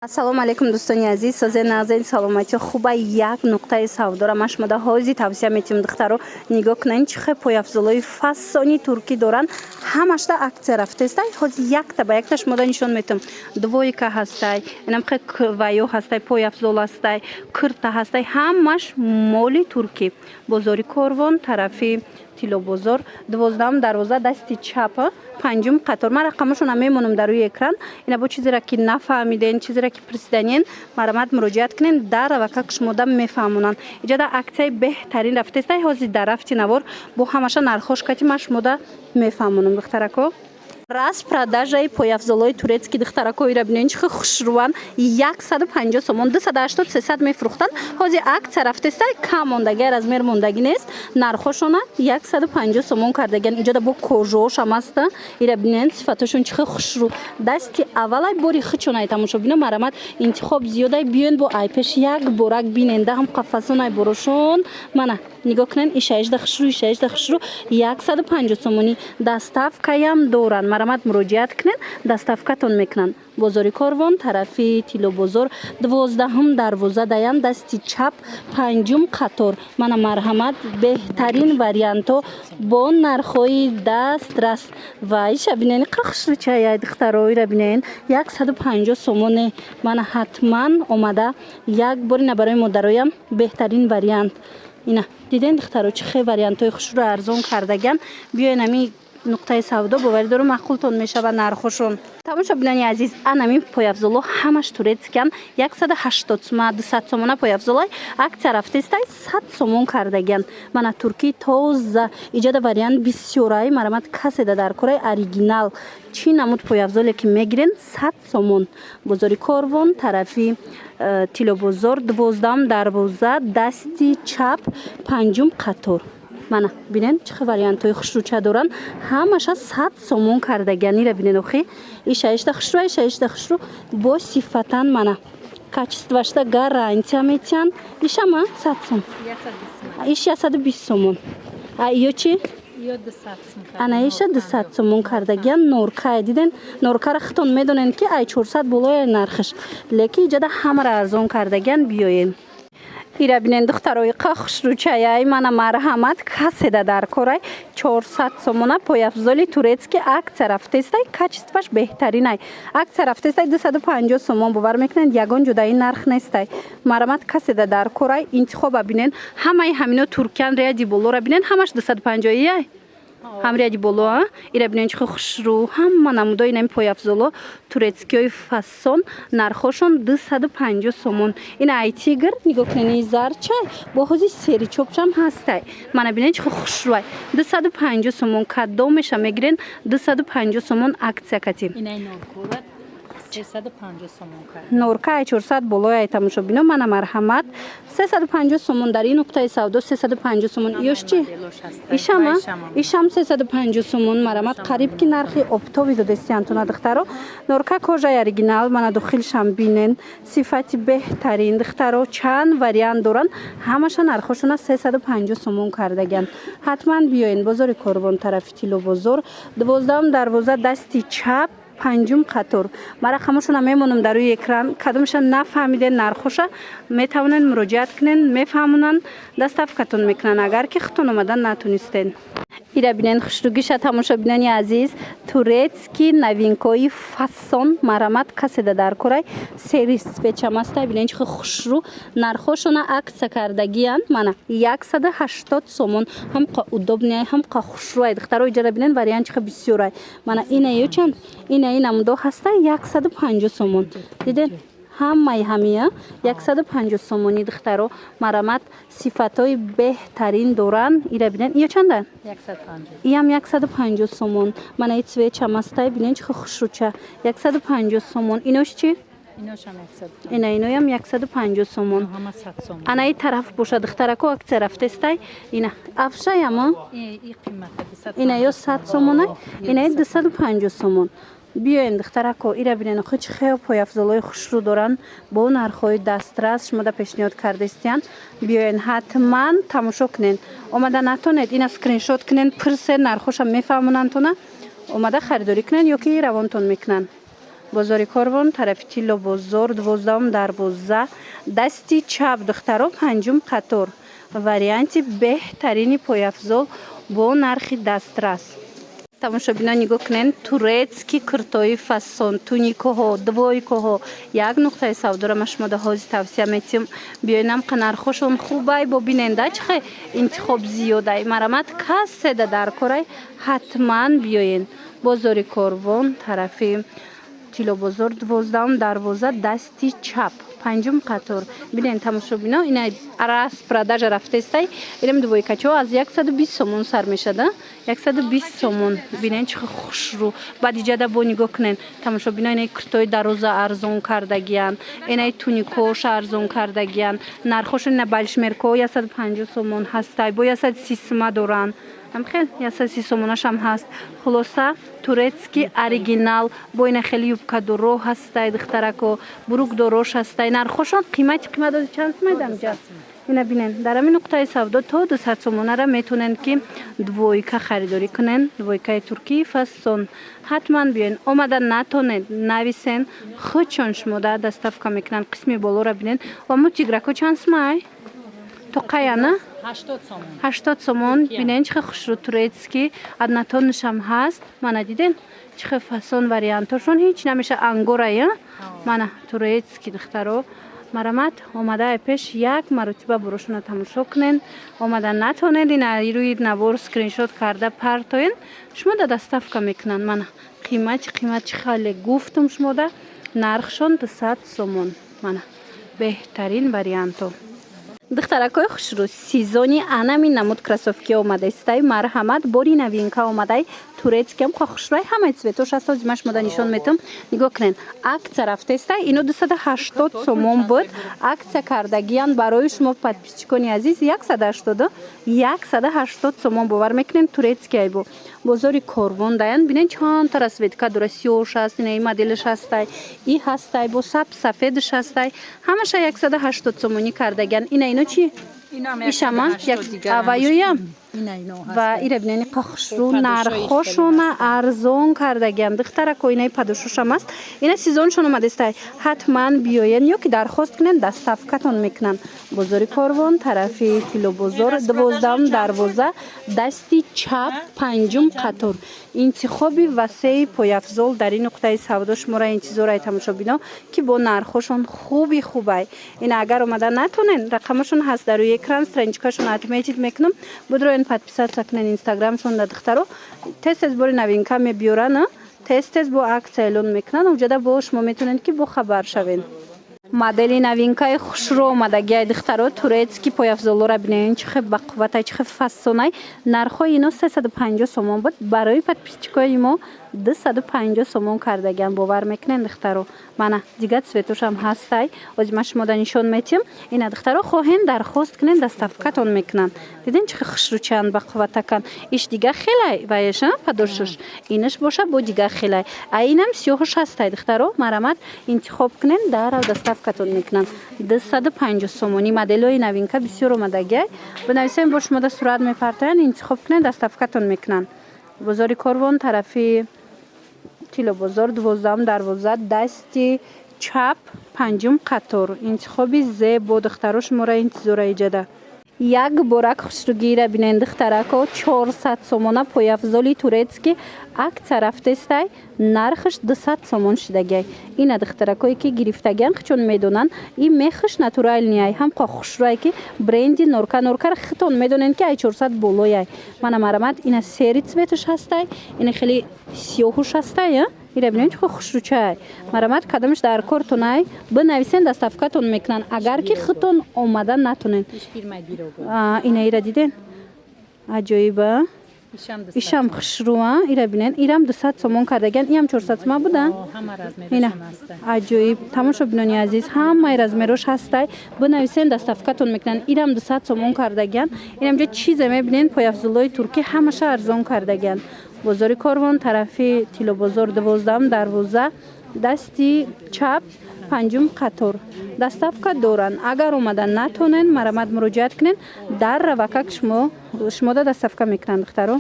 Ассалому алайкум, дӯстони азиз, созе, нағзен, саломатӣ, хуба? Як нуқтаи савдора ман шумода ҳозир тавсия метиҳам. Духтаро, нигоҳ кунед, чӣ хел пойафзолҳои фасони туркӣ доранд. Ҳамашда акция рафтестай. Ҳозир якта ба якта шумода нишон метиҳам. Двойка ҳастай, инам хел ваё ҳастай, пойафзол ҳастай, кирта ҳастай, ҳамаш моли туркӣ. Бозори Корвон, тарафи Тиллобозор, 12-ум дарвоза, дасти чап, панҷум қатор. Ман рақамошона мемонам дар рӯи экран. Ина бо чизеро ки нафаҳмиден, чизеро ки пурсиданен, марамат муроҷиат кунен, дар равака шумода мефаҳмонанд. Иҷода акцияи беҳтарин рафтестай. Ҳозир дар рафти навор бо ҳамаша нархош кати ман шумода мефаҳмонам. Духтарако, распродажаи пойафзолҳои турецкий. Духтарако, ира бинен, чӣ хел хушрӯванд. 150 сомон, 280, 300 мефурӯхтанд. Ҳозир акция рафтестай, кам мондагӣ, размер мондагӣ нест. Нархошона 150 сомон кардагиан. Иҷода бо кожаошам аста. Ира бинен, сифатошон чӣ хел хушрӯ. Дасти аввалай бори хичонай, тамошобино, марамат, интихоб зиёдай. Биёен, бо айпеш як борак бинен, даҳам қафасонай борошон. Мана, нигоҳ кунен, ишаишда хушрӯ, ишаишда хушрӯ. 150 сомонӣ, доставкаям доранд. Марамат, муроҷиат кунед, доставкатон мекунанд. Бозори Корвон, тарафи Тиллобозор, 12-ҳум дарвоза даян, дасти чап, панҷум қатор. Мана, марҳамат, беҳтарин вариантҳо бо нархҳои дастрас. Ва иша бинен, қа хушрӯчая. Духтаро, ира бинен, 150 сомоне. Мана, ҳатман омада як бор. Ина барои модароям беҳтарин вариант. Ина диден, духтаро, чӣ хел вариантҳои хушрӯ арзон кардагиан. Биёен ами нуқтаи савдо, боварӣ дорам, маъқултон мешавад нархошон. Тамошобинони азиз, анами пойафзолҳо ҳамаш турецкиян. 180 сума, 200 сомона пойафзолай, акция рафтестай, 100 сомон кардагиян. Мана, туркии тоза. Иҷода вариант бисёрай. Марамат, каседа дар кораи оригинал, чӣ намуд пойафзоле ки мегирен, 100 сомон. Бозори Корвон, тарафи Тиллобозор, 12-ам дарвоза, дасти чап, панҷум қатор. Мана, бинен, чӣ хел вариантҳои хушрӯча доранд. Ҳамаша 100 сомон кардагиян. Ира бинен, охи, ишаишта хушрӯ, ишаишта хушрӯ, бо сифатан. Мана, качествоашда гарантия метиҳанд. Ишама 100 сом, иш 120 сомон. А ё чӣ? Ана, иша 200 сомон кардагиян. Норкае диден, норкара худтон медонед, ки ай 400 болоя нархаш, лекин иҷода ҳамаро арзон кардагиян. Биёем, ира бинен, духтарои, қа хушрӯчаяй. Мана, марҳамат, каседа дар корай, 400 сомона пойафзоли турецкий, акция рафтестай, качествоаш беҳтаринай. Акция рафтестай, 250 сомон. Бовар мекунед, ягон ҷодаи нарх нестай. Марамат, каседа дар корай, интихоба бинен. Ҳамаи ҳамино туркиян. Ряди болора бинен, ҳамаш 250-ияй, ҳам ряди боло. Ира бинен, чӣ хел хушрӯ. Ҳама намудои инами пойафзоло турецкиҳои фасон, нархошон 250 сомон. Ина ай тигр нигоҳ кунен, и зарчай, бо ҳози серичопшам ҳастай. Мана, бинен, чӣ хел хушрӯай. 250 сомон. Кадомеша мегирен, 250 сомон, акция катим. Норка ай 400 болои, ай тамошобино. Мана, марҳамат, 350 сомон. Дар ин нуқтаи савдо 350 сомон. Ёш чи? Ишама, ишам 350 сомон. Марамат, қариб ки нархи оптовый додестиантуна. Духтаро, норка, кожаи оригинал. Мана, дохилшам бинен, сифати беҳтарин. Духтаро, чанд вариант доранд, ҳамаша нархошона 350 сомон кардагианд. Ҳатман биёен. Бозори Корвон, тарафи Тиллобозор, 12-ам дарвоза, дасти чап, панҷум қатор. Ман рақамошона мемонам дар рӯи экран. Кадомеша нафаҳмиден нархоша, метавонед муроҷиат кунен, мефаҳмонанд, доставкатон мекунанд, агар ки худтон омадан натонистен. Ира бинен, хушрӯгиша, тамошобинони азиз, турецкий новинкои фасон. Марамат, каседа дар корай, серый цветчамастай. Бинен, чӣ хел хушрӯ. Нархошона акция кардагиянд. Мана, 180 сомон. Ҳамқа удобный, ҳамқа хушрӯай. Духтаро, иҷара бинен, вариант чӣ хел бисёрай. Мана, инаё чанд? Инаи намудо ҳаста, 150 сомон. Диден, ҳамаи ҳамия 150 сомонӣ. Духтаро, марамат, сифатҳои беҳтарин доранд. Ира бинен, ё чанда? Иам 150 сомон. Мана, и цветчамастай, бинен, чӣ хел хушрӯча, 150 сомон. Инош чӣ? Ина, иноям 150 сомон. Ана, и тараф боша, духтарако, акция рафтестай. Ина афшаямо, ина ё 100 сомона, инаи 250 сомон. Биёен, духтарако, ира бинен, охи, чӣ хел пойафзолҳои хушрӯ доранд, бо нархҳои дастрас шумода пешниҳод кардастиянд. Биёен, ҳатман тамошо кунен. Омада натонед, ина скриншот кунен, пирсен, нархоша мефаҳмонандтона. Омада харидорӣ кунен ё ки равонтон мекунанд. Бозори Корвон, тарафи Тилло бозор, 12-ум дарвоза, дасти чап, духтаро, панҷум қатор. Варианти беҳтарини пойафзол бо нархи дастрас. Тамошобино, нигоҳ кунед, турецкий куртои фасон, туникаҳо, двойкаҳо. Як нуқтаи савдора ма шумо да ҳозир тавсия метиҳам. Биёинам, қа нархошон хубай, бо биненда, чӣ хел интихоб зиёдай. Марамат, каседа дар корай, ҳатман биёен. Бозори Корвон, тарафи Тиллобозор, 12-ум дарвоза, дасти чап, панҷум қатор. Бинен, тамошобино, ина распродажа рафтестай. Инам двойкачо аз 120 сомон сар мешада, 120 сомон. Бинен, чӣ хел хушрӯ. Баъд иҷада бо нигоҳ кунен, тамошобино, инаи куртои дароза арзон кардагиян, инаи туникоша арзон кардагиян. Нархошон ина бешмерко 150 сомон ҳастай, бо 130 сума доранд, ҳамхел 130 сомонашам ҳаст. Хулоса, турецкий оригинал. Бо ина хеле юбкадоро ҳастай, духтарако, брюкдорош ҳастай. Нархошон қимати қимат. Чанд сумайдам ҷа? Ина бинен, дар ҳамин нуқтаи савдо то 200 сомонара метавонед, ки двойка харидорӣ кунен, двойкаи туркии фасон. Ҳатман биёен. Омада натонед, нависен, худшон шумода доставка мекунанд. Қисми болоро бинен. Ва мо тиграко чанд сумай? Тоқаяна? 80 сомон. 80 сомон. Бинен, чӣ хел хушрӯ, турецкий однотоннышам ҳаст. Мана, диден, чӣ хел фасон, вариантошон ҳеҷ намеша. Ангорая, мана, турецкий. Духтаро, марамат, омадаи пеш як маротиба бурошона тамошо кунен. Омада натонед, ина рӯи навор скриншот карда партоен, шумо да доставка мекунанд. Мана, қимати қимат, чӣ хеле гуфтум шумода, нархшон 200 сомон. Мана, беҳтарин варианто. Духтаракои хушрӯ, сезони анами намуд кроссовки омадаистай. Марҳамат, бори новинка омадай, турецкиам хушрӯй, ҳамаи цветош аст. Ҳозир ман шумода нишон метам. Нигоҳ кунед, акция рафтаистай. Ино 280 сомон буд, акция кардагиян барои шумо, подписчикони азиз, 180, 180 сомон. Бовар мекунем, турецкий айбо. Бозори Корвон даян. Бинен, чандта расцветка дора: сиёш аст, инаи моделш ҳастай, и ҳастай, бо саб, сафедш ҳастай. Ҳамаша 180 сомонӣ кардагиян. Ина ино чи? Ишама аваюям ва ира бинени, хушрӯ, нархошона арзон кардагиям. Духтарако, инаи подошвошам аст. Ина сезоншон омадестай, ҳатман биёен ё ки дархост кунен, доставкатон мекунанд. Бозори Корвон, тарафи Тиллобозор, 12-ум дарвоза, дасти чап, панҷум қатор. Интихоби васеи пойафзол дар ин нуқтаи савдо шуморо интизорай, тамошобино, ки бо нархошон хуби хубай. Ина агар омада натонен, рақамашон ҳаст дар рӯи экран, страничкашон отметить мекунам. Будроен, подписаться кунен инстаграмшон да. Духтаро, тез тез бори новинка мебиёран, тез тез бо акция эълон мекунанд. Уҷада бо шумо метавонед, ки бо хабар шавед. Модели новинкаи хушрӯ омадагиай, духтаро, турецкий пойафзолора бинен, чӣ хел бақувватай, чӣ хел фасонай. Нархҳои ино 350 сомон буд, барои подписчикои мо 250 сомон кардагиам. Бовар мекунен, духтаро? Мана, дигар цветошам ҳастай, ҳозир ман шумода нишон метиҳам. Ина, духтаро, хоҳем, дархост кунен, доставкатон мекунанд. Диден, чӣ хел хушрӯчаанд, бақувватакан. Иш дига хелай ваеш подошваш, инаш боша бо дига хелай. А инам сиёҳаш ҳастай. Духтаро, марамат, интихоб кунен, дарав доставкатон мекунанд. 250 сомонӣ. Моделҳои новинка бисёр омадагиай. Бинависем, бо шумода сурат мепартоянд, интихоб кунен, доставкатон мекунанд. Бозори Корвон, тарафи Тиллобозор, 12-ум дарвоза, дасти чап, панҷум қатор. Интихоби зебо, духтаро, шуморо интизора иҷада. Як борак хушрӯгиира бинен, духтарако, 400 сомона пойафзоли турецкий акция рафтестай, нархаш 200 сомон шидагиай. Ина, духтаракое ки гирифтагиан, чун медонанд, и мехаш натуральныйай, ҳам хушрӯай, ки бренди Норка. Норкара хитон медонед, ки ай 400 болояй. Мана, марамат, ина серый цветаш ҳастай, ина хеле сиёҳуш ҳастай. Ира бинед, чӣ хушрӯчай. Марамат, кадомаш дар кортонай, бинависен, доставкатон мекунанд, агар ки худтон омада натонед. Ина ира диден, аҷоиба, ишам хушрӯа. Ира бинен, ирам 200 сомон кардагиан, иам 400 сома буда. Ина аҷоиб. Тамошобинони азиз, ҳамаи размерош ҳастай, бинависен, доставкатон мекунанд. Ирам 200 сомон кардагиан. Инамҷо чизе мебинен, пойафзулҳои туркӣ ҳамаша арзон кардагиан. Бозори Корвон, тарафи Тиллобозор, 12-ум дарвоза, дасти чап, панҷум қатор. Доставка доранд. Агар омада натонен, марамат, муроҷиат кунед, дар равакак шумода доставка мекунанд, духтаро.